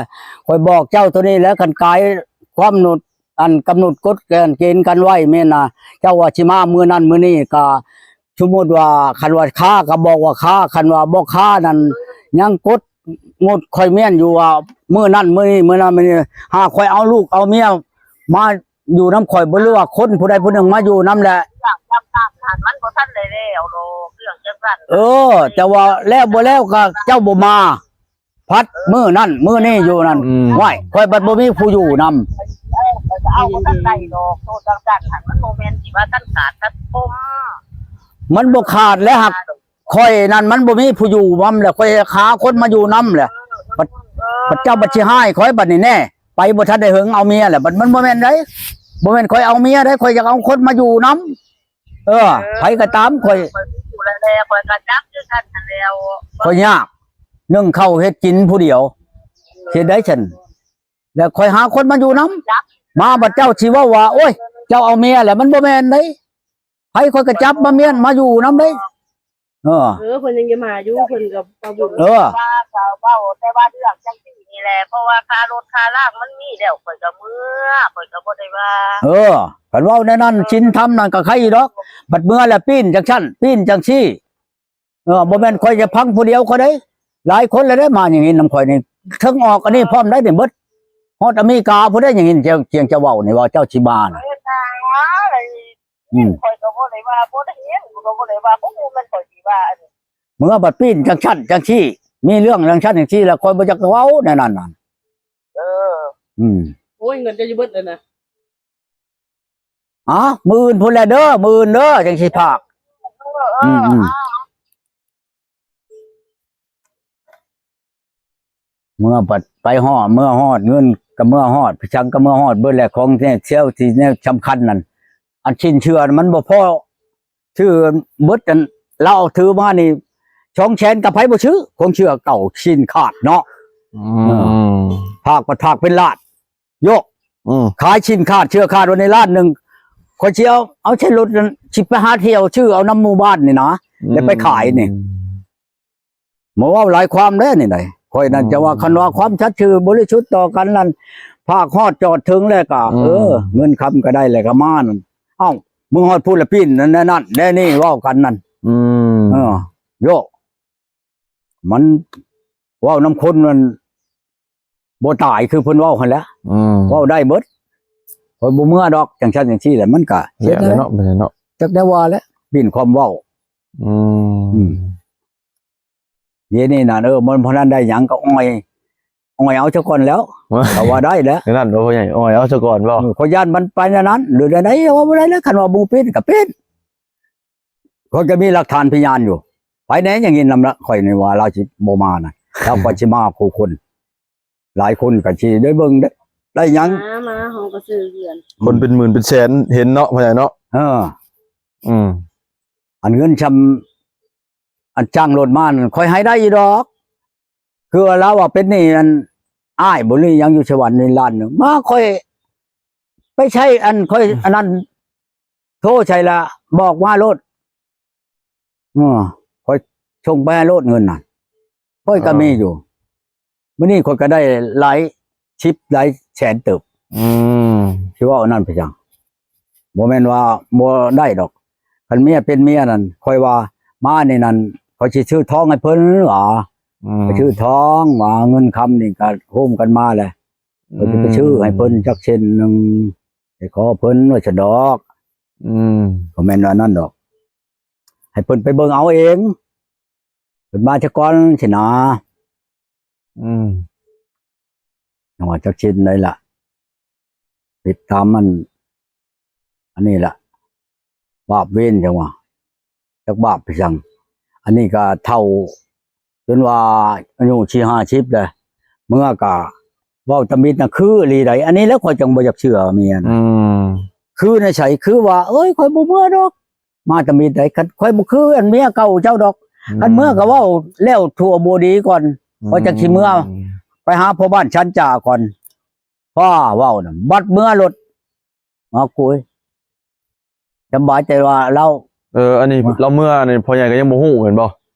ຂ້ອຍບອກເຈົ້າໂຕນີ້ແຫຼະ ຄັນກາຍຄວາມໜົດ ອັນກຳນົດກົດເກນກັນໄວ້ແມ່ນນະ ເຈົ້າວ່າຊິມາມື້ນັ້ນມື້ນີ້ ກໍສົມມຸດວ່າ ຄັນວ່າຄ້າກໍບອກວ່າຄ້າ ຄັນວ່າບໍ່ຄ້ານັ້ນ ຍັງກົດງົດຂ້ອຍແມ່ນຢູ່ວ່າ ມື້ນັ້ນມື້ນີ້ ມື້ນັ້ນມື້ນີ້ ຫາຂ້ອຍເອົາລູກເອົາເມຍມາ ຢູ່ນຳຂ້ອຍບໍ່ ຫຼືວ່າຄົນຜູ້ໃດຜູ້ໜຶ່ງມາຢູ່ນຳແຫຼະ. ເລື່ອງຈັກສັນຫັ້ນມັນບໍ່ທັນໄດ້ແລ້ວດອກ ເລື່ອງຈັກສັນ. ເອີ ແຕ່ວ່າແລ້ວບໍ່ແລ້ວກໍເຈົ້າບໍ່ມາ ພັດມື້ນັ້ນມື້ນີ້ຢູ່ນັ້ນ. ອືມ ຫ້ວຍ ຂ້ອຍບັດບໍ່ມີຜູ້ຢູ່ນຳ. ເອີ ຂ້ອຍກໍເອົາບໍ່ທັນໄດ້ດອກ ໂຕຈັກສັນຫັ້ນ ມັນບໍ່ແມ່ນຊິວ່າຕັນຂາດຕັນຄົມ. ມັນບໍ່ຂາດແລ້ວ ຫາກຂ້ອຍນັ້ນມັນບໍ່ມີຜູ້ຢູ່ນຳແຫຼະ ຂ້ອຍຫາຄົນມາຢູ່ນຳແຫຼະ. ເອີ ບັດ ເອີ ບັດເຈົ້າບັດຊິຮ້າຍຂ້ອຍບັດນີ້ແນ່. ໄປບໍ່ທັນໄດ້ເຫິງເອົາເມຍແຫຼະ ບັດມັນບໍ່ແມ່ນໃດ໋ ບໍ່ແມ່ນຂ້ອຍເອົາເມຍໃດ໋ ຂ້ອຍຢາກເອົາຄົນມາຢູ່ນຳ. ເອີ ເອີ ໃຜກໍຕາມຂ້ອຍ ຂ້ອຍຮູ້ແລ້ວແຫຼະ ຂ້ອຍກໍຈັກຄືກັນຫັ້ນແຫຼ້ວ ຂ້ອຍຍາກ ໜຶ້ງເຂົ້າເຮັດກິນຜູ້ດຽວ ເຮັດໄດ້ຊັ້ນ ແລ້ວຂ້ອຍຫາຄົນມາຢູ່ນຳ. ມາບັດເຈົ້າຊິເວົ້າວ່າ ໂອ້ຍ ເຈົ້າເອົາເມຍແຫຼະ ມັນບໍ່ແມ່ນໃດ໋. ໃຜຂ້ອຍກໍຈັບມາເມຍນ ມາຢູ່ນຳເດ້. ເອີ ເອີ ເພິ່ນຍັງຈະມາຢູ່ ເພິ່ນກໍ ເອີ ວ່າກໍເວົ້າແຕ່ວ່າເລື່ອງຈັ່ງຊີ້ນີ້ແຫຼະ ເພາະວ່າຄ່າລົດຄ່າລາງມັນມີແລ້ວ ຂ້ອຍກໍເມືອ ຂ້ອຍກໍບໍ່ໄດ້ວ່າ. ເອີ ຄັນເວົ້າແນວນັ້ນ ສິນທຳນັ້ນກໍໃຄຢູ່ດອກ ບັດເມືອແລ້ວປີ້ນຈັ່ງຊັ້ນ ປີ້ນຈັ່ງຊີ້. ເອີ ບໍ່ແມ່ນຂ້ອຍຈະພັງຜູ້ດຽວຂ້ອຍເດ້ ຫຼາຍຄົນແລ້ວເດ້ ມາຫຍັງເຫັນນຳຂ້ອຍນີ້ ເທິງອອກອັນນີ້ພ້ອມໄດ້ນີ້ເບິດ ຮອດອາເມລິກາພຸ້ນໄດ້ ຫຍັງເຫັນ ຈຽງ ຈຽງຈະເວົ້ານີ້ວ່າເຈົ້າຊິມານະ. ອືມ ຂ້ອຍກໍບໍ່ໄດ້ວ່າບໍ່ໄດ້ເຮັດ ຂ້ອຍກໍບໍ່ໄດ້ວ່າ ບໍ່ແມ່ນຂ້ອຍຊິວ່າອັນ ເມື່ອບັດປີ້ນຈັ່ງຊັ້ນຈັ່ງຊີ້ ມີເລື່ອງຈັ່ງຊັ້ນຈັ່ງຊີ້ ແລ້ວຂ້ອຍບໍ່ຢາກເວົ້າແນວນັ້ນນະ. ເອີ ອືມ ໂອ້ຍ ເງິນເຈົ້າຢູ່ເບິດແລ້ວນະ. ອາ ມື້ອື່ນພຸ້ນແຫຼະເດີ ມື້ອື່ນເດີ ຈັ່ງຊິພາກ. ເອີ ເອີ ອືມ ເອີ ອືມ ເມື່ອບັດໄປຮອດ ເມື່ອຮອດ ເງິນກໍເມື່ອຮອດ ໄປສັງກໍເມື່ອຮອດເບິດແຫຼະ ຂອງແນວສ່ຽວທີ່ແນວສຳຄັນນັ້ນ ອັນຊິນເຊື່ອມັນບໍ່ພໍຊື້ເບິດ ອັນລາວເອົາຖືມານີ້ ສອງແສນ ກໍໃຜບໍ່ຊື້ ຂອງເຊື່ອເກົ່າ ຊິນຂາດເນາະ. ອືມ ເອີ ພາກ ພາກເປັນລ້ານ ໂຍ ອືມ ຂາຍຊິນຂາດເຊື່ອຂາດ ວັນນີ້ລ້ານໜຶ່ງ ຂ້ອຍຊິເອົາ ເອົາໃສ່ລົດນັ້ນ ຊິໄປຫາທ່ຽວຊື້ເອົານຳໝູ່ບ້ານນີ້ນະ ອືມ ແລ້ວໄປຂາຍນີ້. ບໍ່ເວົ້າຫຼາຍຄວາມເດ້ນີ້ໃດ ຂ້ອຍນັ້ນ ອືມ ຈະວ່າ ຄັນວ່າຄວາມສັດຊື່ບໍລິສຸດຕໍ່ກັນນັ້ນ ພາກຮອດຈອດເຖິງແລ້ວກໍ ອືມ ເອີ ເງິນຄຳກໍໄດ້ແລ້ວກໍມານັ້ນ ເອົ້າ ມຶງຮອດພຸ້ນລະປີ້ນນັ້ນ ນັ້ນ ແນວນີ້ເວົ້າກັນນັ້ນ. ອືມ ເອີ ໂຍ ມັນເວົ້ານຳຄົນມັນບໍ່ຕາຍຄືເພິ່ນເວົ້າຫັ້ນແຫຼະ. ອືມ ເວົ້າໄດ້ເບິດ ຂ້ອຍບໍ່ເມືອດອກ ຈັ່ງຊັ້ນຈັ່ງຊີ້ແຫຼະ ມັນກະເຮັດແລ້ວເນາະ ເນາະ ຈັກແນວວ່າແຫຼະ ປິ່ນຄວາມເວົ້າ. ອືມ ອືມ ດຽວນີ້ນະ ເອີ ມັນບໍ່ທັນໄດ້ຫຍັງກໍອ້ອຍ ອ້ອຍເອົາຊະກ່ອນແລ້ວ ກໍວ່າໄດ້ແຫຼະ. ນັ້ນບໍ່ ພໍ່ໃຫຍ່ ອ້ອຍເອົາຊະກ່ອນບໍ່? ເອີ ຂ້ອຍຢ້ານມັນໄປແນວນັ້ນ ຫຼືແນວໃດ ເວົ້າບໍ່ໄດ້ແລ້ວ ຄັນວ່າໝູ່ປິ່ນກໍປິ່ນ ຂ້ອຍກໍມີຫຼັກຖານພະຍານຢູ່. ໃຜແດ່ຍັງເຫັນນຳລະ ຂ້ອຍນີ້ວ່າລາວຊິບໍ່ມານະ ລາວກໍຊິມາຄູ່ຄົນ ຫຼາຍຄົນກໍຊິໄດ້ເບິ່ງໄດ້ ໄດ້ຫຍັງ ມາ ມາ ເຮົາກໍຊື້ເຮືອນ ຄົນເປັນໝື່ນເປັນແສນເຫັນເນາະ ພໍ່ໃຫຍ່ເນາະ. ເອີ ອືມ ອັນເງິນຊ່ຳ ອັນຈ້າງລົດມານັ້ນ ຂ້ອຍໃຫ້ໄດ້ຢູ່ດອກ. ຄືວ່າລາວວ່າເປັນໜີ້ອັນອ້າຍບໍ່ ຫຼືຫຍັງຢູ່ສະຫວັນນີ້ລ້ານໜຶ່ງ ມາຂ້ອຍໄປໃຊ້ ອັນຂ້ອຍ ອັນນັ້ນ ໂທໃສ່ລະ ບອກມາໂລດ ເອີ ຂ້ອຍສົ່ງໄປໃຫ້ໂລດເງິນນະ ຂ້ອຍກໍມີຢູ່. ມື້ນີ້ຂ້ອຍກໍໄດ້ຫຼາຍສິບຫຼາຍແສນເຕີບ ອືມ ຊິເວົ້າອັນນັ້ນໄປຫຍັງ? ບໍ່ແມ່ນວ່າບໍ່ໄດ້ດອກ. ຄັນເມຍເປັນເມຍນັ້ນ ຂ້ອຍວ່າມານີ້ນັ້ນ ຂ້ອຍຊິຊື້ທອງໃຫ້ເພິ່ນຫວາ ອືມ ໄປຊື້ທອງຫວາ ເງິນຄຳນີ້ກໍໂຮມກັນມາແຫຼະ ຂ້ອຍຊິໄປຊື້ໃຫ້ເພິ່ນ ອືມ ຈັກເສັ້ນໜຶ່ງ ໄປຂໍເພິ່ນວ່າຊັ້ນດອກ. ອືມ ບໍ່ແມ່ນວ່ານັ້ນດອກ ໃຫ້ເພິ່ນໄປເບິ່ງເອົາເອງ ເພິ່ນມາຊະກ່ອນຊີ້ນະ. ອືມ ຈັ່ງວ່າຈັກຊິໄດ້ລະ ເຮັດຕາມມັນ ອັນນີ້ລະ ບາບເວນຈັ່ງວ່າ ຈັກບາບໄປຫຍັງ. ອັນນີ້ກໍເຖົ້າ ຈົນວ່າອາຍຸສີ່ຫ້າສິບແລ້ວ ເມືອກໍເວົ້າຕຳອິດນະ ຄືອີ່ຫຼີໃດ. ອັນນີ້ແຫຼະຂ້ອຍຈັ່ງບໍ່ຢາກເຊື່ອເມຍນະ ອືມ ຄືໃນໃສ ຄືວ່າ ເອີຍ ຂ້ອຍບໍ່ເມືອດອກ ມາຕຳອິດໃດ ຄັນຂ້ອຍບໍ່ຄືອັນເມຍເກົ່າເຈົ້າດອກ. ອືມ ຄັນເມືອກໍເວົ້າແລ້ວທົ່ວບໍ່ດີກ່ອນ ອືມ ຂ້ອຍຈັກຊິເມືອ ໄປຫາພໍ່ບ້ານສັນຈາກ່ອນ. ຟ້າເວົ້ານະ ບັດເມືອໂລດ ມາໂກຍ ສຳບາຍໃຈວ່າລາວ ເອີ ອັນນີ້ ວ່າ ລາວເມືອນີ້ ພໍ່ໃຫຍ່ກໍຍັງບໍ່ຮູ້ແມ່ນບໍ່?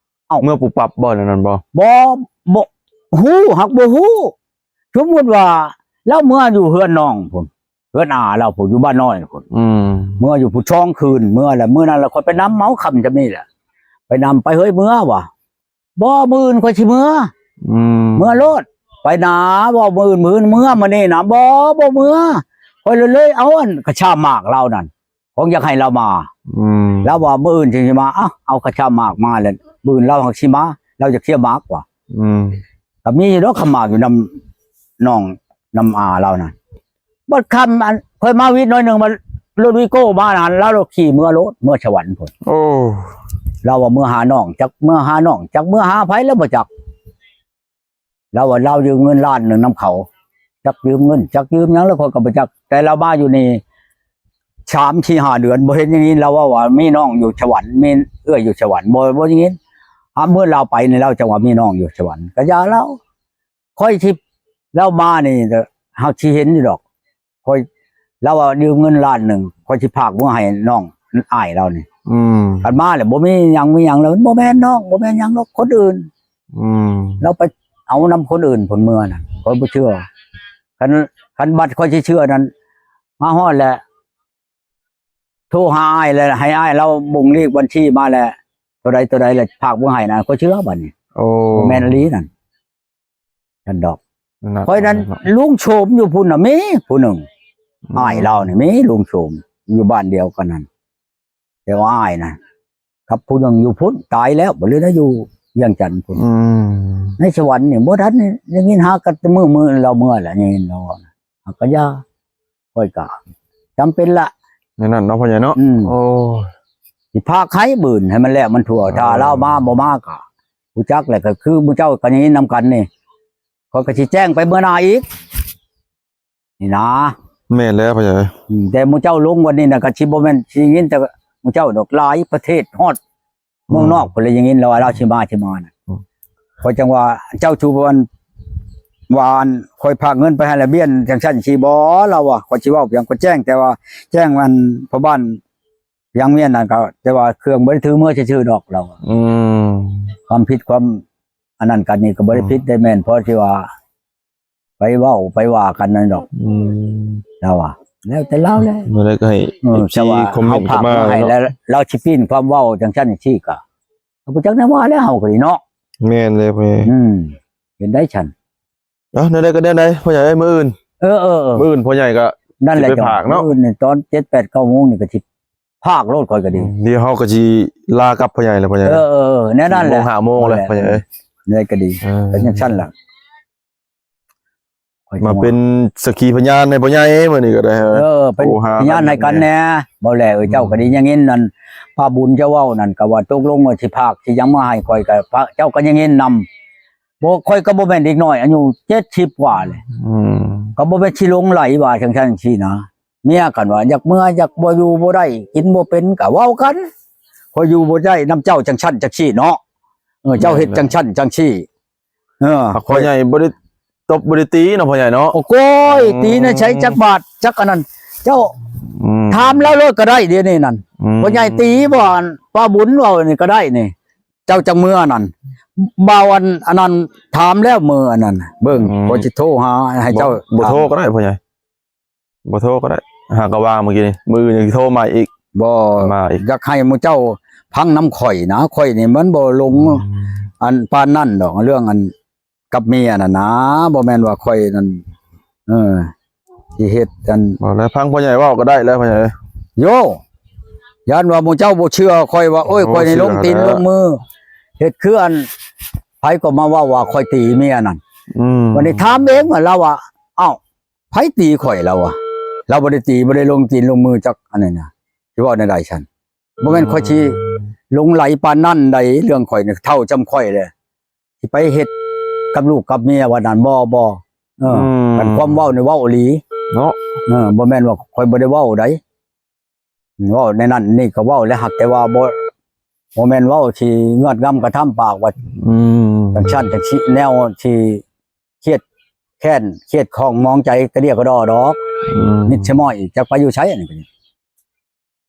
ເອົ້າ ເມືອປຸບປັບບໍ່ ແນວນັ້ນບໍ່? ບໍ່ ບໍ່ຮູ້ ຮັກບໍ່ຮູ້. ສົມມຸດວ່າລາວເມືອຢູ່ເຮືອນນ້ອງພຸ້ນ ເຮືອນອາລາວພຸ້ນ ຢູ່ບ້ານນ້ອຍພຸ້ນ ອືມ ເມືອຢູ່ພຸ້ນສອງຄືນ ເມືອແລ້ວ ມື້ນັ້ນລະຂ້ອຍໄປນຳເອົາ ຄ່ຳຈຳນີ້ແຫຼະ ໄປນຳ ໄປເຮີ້ຍ ເມືອວ່າ ບໍ່ ມື້ອື່ນຂ້ອຍຊິເມືອ ອືມ ເມືອໂລດ ໄປນາ ບໍ່ ມື້ອື່ນ ມື້ອື່ນເມືອ ມື້ນີ້ນະ ບໍ່ ບໍ່ເມືອ. ຂ້ອຍເລີຍ ເລີຍເອົາອັນກະຊາໝາກລາວນັ້ນ ຂອງຢາກໃຫ້ລາວມາ ອືມ ລາວວ່າມື້ອື່ນຊິມາ ເອົ້າ ເອົາກະຊາໝາກມາແລ້ວ ມື້ອື່ນລາວຫັກຊິມາ ລາວຢາກເຄຍໝາກວ່າ ອືມ ກໍມີຢູ່ດອກ ຄຳໝາກຢູ່ນຳນ້ອງ ນຳອາລາວນັ້ນ. ບັດຄ່ຳ ອັນ ຂ້ອຍມາວິດໜ້ອຍໜຶ່ງ ມາລົດວີໂກ້ມາຫັ້ນ ລາວໂລດຂີ່ເມືອໂລດ ເມືອສະຫວັນພຸ້ນ. ໂອ້ ລາວວ່າເມືອຫານ້ອງ ຈັກເມືອຫານ້ອງ ຈັກເມືອຫາໃຜແລ້ວບໍ່ຈັກ. ລາວວ່າລາວຢືມເງິນລ້ານໜຶ່ງນຳເຂົາ ຈັກຢືມເງິນ ຈັກຢືມຫຍັງແລ້ວ ຂ້ອຍກໍບໍ່ຈັກ. ແຕ່ລາວມາຢູ່ນີ້ສາມສີ່ຫ້າເດືອນ ບໍ່ເຫັນໄດ້ຍິນລາວເວົ້າວ່າມີນ້ອງຢູ່ສະຫວັນ ມີເອື້ອຍຢູ່ສະຫວັນ ບໍ່ ບໍ່ໄດ້ຍິນ. ຫາເມື່ອລາວໄປນີ້ ລາວຈັ່ງວ່າມີນ້ອງຢູ່ສະຫວັນ ກໍຢ່າລາວ. ຂ້ອຍຊິ ລາວມານີ້ຫາກຊິເຫັນຢູ່ດອກ. ຂ້ອຍ ລາວວ່າຢືມເງິນລ້ານໜຶ່ງ ຂ້ອຍຊິພາກເມືອໃຫ້ນ້ອງອ້າຍລາວນີ້ ອືມ ຄັນມາແລ້ວບໍ່ມີຫຍັງມີຫຍັງແລ້ວ ມັນບໍ່ແມ່ນນ້ອງ ບໍ່ແມ່ນຫຍັງດອກ ຄົນອື່ນ ອືມ ລາວໄປເອົານຳຄົນອື່ນພຸ້ນເມືອນັ້ນ ຂ້ອຍບໍ່ເຊື່ອ. ຄັນ ຄັນບັດຂ້ອຍຊິເຊື່ອນັ້ນ ມາຮອດແລ້ວ ໂທຫາອ້າຍແລ້ວ ໃຫ້ອ້າຍລາວບົ່ງເລກບັນຊີມາແລ້ວ ໂຕໃດໂຕໃດແລ້ວ ພາກເມືອໃຫ້ນະ ຂ້ອຍເຊື່ອບັດນີ້. ໂອ້ ແມ່ນອີ່ຫຼີນັ້ນ ຊັ້ນດອກ. ນັ້ນ ຂ້ອຍນັ້ນ ເນາະ ລຸງໂສມຢູ່ພຸ້ນນະ ມີຜູ້ໜຶ່ງ ອືມ ອ້າຍລາວນີ້ ມີລຸງໂສມຢູ່ບ້ານດຽວກັນນັ້ນ ແຕ່ວ່າອ້າຍນະ ກັບຜູ້ໜຶ່ງຢູ່ພຸ້ນ ຕາຍແລ້ວ ບໍ່ເຫຼືອນະ ຢູ່ວຽງຈັນພຸ້ນ. ອືມ ໃນສະຫວັນນີ້ບໍ່ທັນໄດ້ຍິນ ຫາກັນແຕ່ມື້ ມື້ລາວເມືອແຫຼະ ຍັງເຫັນລາວເວົ້ານະ ຫາກະຢ່າ ຂ້ອຍກະຈຳເປັນລະ ແນວນັ້ນເນາະ ພໍ່ໃຫຍ່ເນາະ. ອືມ ໂອ້ຍ ຊິພາກໃຫ້ບືນໃຫ້ມັນແລ້ວມັນທົ່ວ ອືມ ຖ້າລາວມາບໍ່ມາກະຮູ້ຈັກແຫຼະ ກໍຄືໝູ່ເຈົ້າກໍໄດ້ຍິນນຳກັນນີ້ ຂ້ອຍກໍຊິແຈ້ງໄປເມືອໜ້າອີກ ນີ້ນະ. ແມ່ນແລ້ວພໍ່ໃຫຍ່ ອືມ ແຕ່ໝູ່ເຈົ້າລົງວັນນີ້ນະ ກໍຊິບໍ່ແມ່ນຊິໄດ້ຍິນແຕ່ໝູ່ເຈົ້າດອກ ຫຼາຍປະເທດ ຮອດເມືອງນອກ ອືມ ພຸ້ນລະ ໄດ້ຍິນລາວວ່າລາວຊິມາ ຊິມານະ. ອືມ ຂ້ອຍຈັ່ງວ່າເຈົ້າຖືວ່າອັນ ວ່າອັນຂ້ອຍພາກເງິນໄປໃຫ້ລະບຽນຈັ່ງຊັ້ນຊີ້ບໍ່ ລາວວ່າ ຂ້ອຍຊິເວົ້າພຽງ ຂ້ອຍແຈ້ງ ແຕ່ວ່າແຈ້ງອັນພໍ່ບ້ານພຽງວຽນນັ້ນກໍ ແຕ່ວ່າເຄື່ອງບໍ່ໄດ້ຖືເມືອຊື່ໆດອກ ລາວວ່າ. ອືມ ຄວາມຜິດຄວາມອັນນັ້ນກັນນີ້ກໍບໍ່ໄດ້ ອືມ ຜິດໄດ້ແມ່ນ ເພາະທີ່ວ່າ ໄປເວົ້າໄປວ່າກັນນັ້ນດອກ. ອືມ ລາວວ່າ ແລ້ວແຕ່ລາວແຫຼະ ເມື່ອໃດກໍໃຫ້ ເອີ ເອັຟຊີ ຄອມເມັນເຂົ້າມາ ແລ້ວລາວຊິປີ້ນຄວາມເວົ້າຈັ່ງຊັ້ນຈັ່ງຊີ້ກະ ກໍບໍ່ຈັກແນວວ່າແລ້ວ ເຮົາກໍດີເນາະ. ແມ່ນເລີຍພໍ່ໃຫຍ່. ອືມ ເຫັນໄດ້ຊັ້ນ. ເອົ້າ ແນວໃດກໍແນວໃດ ພໍ່ໃຫຍ່ເອີຍ ມື້ອື່ນ ເອີໆໆ ມື້ອື່ນພໍ່ໃຫຍ່ກໍ ນັ້ນແຫຼະ ຊິໄປຝາກເນາະ ມື້ອື່ນນີ້ຕອນເຈັດ ແປດ ເກົ້າໂມງນີ້ກໍຊິ ພາກໂລດ ຂ້ອຍກໍດີ. ອືມ ດຽວເຮົາກໍຊິລາກັບພໍ່ໃຫຍ່ແລ້ວ ພໍ່ໃຫຍ່. ເອີໆໆ ແນວນັ້ນແຫຼະ ໂມງ ຫ້າໂມງແລ້ວ ພໍ່ໃຫຍ່ເອີຍ. ແນວໃດກໍດີ ເອີ ເປັນຈັ່ງຊັ້ນລະ ຂ້ອຍ ມາເປັນສັກຂີພະຍານໃຫ້ພໍ່ໃຫຍ່ມື້ນີ້ກໍໄດ້. ເອີ ເປັນພະຍານໃຫ້ກັນແດ່ ເວົ້າແຫຼະເອີຍ. ອືມ ເຈົ້າກໍດີ ຍັງເຫັນນັ້ນ ປ້າບຸນເຈົ້າເວົ້ານັ້ນ ກໍວ່າຕົກລົງວ່າຊິພາກ ຊິຫຍັງມາໃຫ້ຂ້ອຍ ກໍພະ ເຈົ້າກໍຍັງເຫັນນຳ. ບໍ່ ຂ້ອຍກໍບໍ່ແມ່ນເດັກນ້ອຍ ອາຍຸເຈັດສິບກວ່າແຫຼະ. ອືມ ກໍບໍ່ແມ່ນຊິຫຼົງໄຫຼວ່າຈັ່ງຊັ້ນຈັ່ງຊີ້ນະ. ເມຍກັນວ່າຢາກເມືອ ຢາກບໍ່ຢູ່ບໍ່ໄດ້ ກິນບໍ່ເປັນກໍເວົ້າກັນ ຂ້ອຍຢູ່ບໍ່ໄດ້ນຳເຈົ້າຈັ່ງຊັ້ນຈັ່ງຊີ້ເນາະ. ເອີ ເຈົ້າເຮັດຈັ່ງຊັ້ນຈັ່ງຊີ້ ເອີ ພໍ່ໃຫຍ່ບໍ່ໄດ້ຕົບບໍ່ໄດ້ຕີເນາະ ພໍ່ໃຫຍ່ເນາະ. ໂອ້ໂກຍ ອືມ ຕີໃນໃສຈັກບາດ ຈັກອັນນັ້ນ ເຈົ້າ ອືມ ຖາມລາວໂລດກໍໄດ້ ດຽວນີ້ນັ້ນ. ອືມ ພໍ່ໃຫຍ່ຕີບໍ່ ອັນປ້າບຸນເວົ້ານີ້ກໍໄດ້ນີ້ ເຈົ້າຈັກເມືອນັ້ນ ບ່າວອັນ ອັນນັ້ນຖາມແລ້ວ ມື້ອັນນັ້ນເບິ່ງ ອືມ ຂ້ອຍຊິໂທຫາໃຫ້ເຈົ້າ. ບໍ່ ບໍ່ໂທກໍໄດ້ພໍ່ໃຫຍ່. ບໍ່ໂທກໍໄດ້ ຫາກໍວ່າງມື້ກີ້ນີ້ ມື້ອື່ນຍັງຊິໂທໃໝ່ອີກ ບໍ່ ມາອີກ ຢາກໃຫ້ໝູ່ເຈົ້າຟັງນຳຂ້ອຍນະ ຂ້ອຍນີ້ມັນບໍ່ຫຼົງ ອືມ ອັນປານນັ້ນດອກ ເລື່ອງອັນກັບເມຍນັ້ນນະ ບໍ່ແມ່ນວ່າຂ້ອຍນັ້ນ ເອີ ຊິເຮັດອັນ ບໍ່ແລ້ວ ຟັງພໍ່ໃຫຍ່ເວົ້າກໍໄດ້ແລ້ວພໍ່ໃຫຍ່ ໂຢ ຢ້ານວ່າໝູ່ເຈົ້າບໍ່ເຊື່ອຂ້ອຍວ່າ ໂອ້ຍ ຂ້ອຍນີ້ລົງຕີນລົງມື ເຮັດຄືອັນ ໃຜກໍມາເວົ້າວ່າຂ້ອຍຕີເມຍນັ້ນ ອືມ ບັດນີ້ຖາມເອງວ່າ ລາວວ່າ ອ້າວ ໃຜຕີຂ້ອຍ ລາວວ່າ ລາວບໍ່ໄດ້ຕີ ບໍ່ໄດ້ລົງຕີນລົງມືຈັກອັນນັ້ນນະ ຊິເວົ້າແນວໃດຊັ້ນ ບໍ່ແມ່ນຂ້ອຍຊິຫຼົງໄຫຼປານນັ້ນໃດ ເລື່ອງຂ້ອຍນີ້ເຖົ້າຊ່ຳຂ້ອຍແລ້ວ ຊິໄປເຮັດກັບລູກກັບເມຍວ່ານັ້ນ ບໍ່ ບໍ່ ເອີ ອືມ ຄັນຄວາມເວົ້ານີ້ເວົ້າອີ່ຫຼີເນາະ ເອີ ບໍ່ແມ່ນວ່າຂ້ອຍບໍ່ໄດ້ເວົ້າໃດ ເວົ້າໃນນັ້ນນີ້ກໍເວົ້າແລ້ວ ຫາກແຕ່ວ່າບໍ່ ບໍ່ແມ່ນເວົ້າທີ່ເງືອດງຳກະທຳປາກວ່າ ອືມ ຈັ່ງຊັ້ນຈັ່ງຊີ້ ແນວທີ່ຄຽດແຄ້ນ ຄຽດຂ້ອງໝອງໃຈກະເດຍກະດໍດອກ ອືມ ມິດສະໝ້ອຍອີກ ຈັກໄປຢູ່ໃສ ອັນນີ້ກໍດີ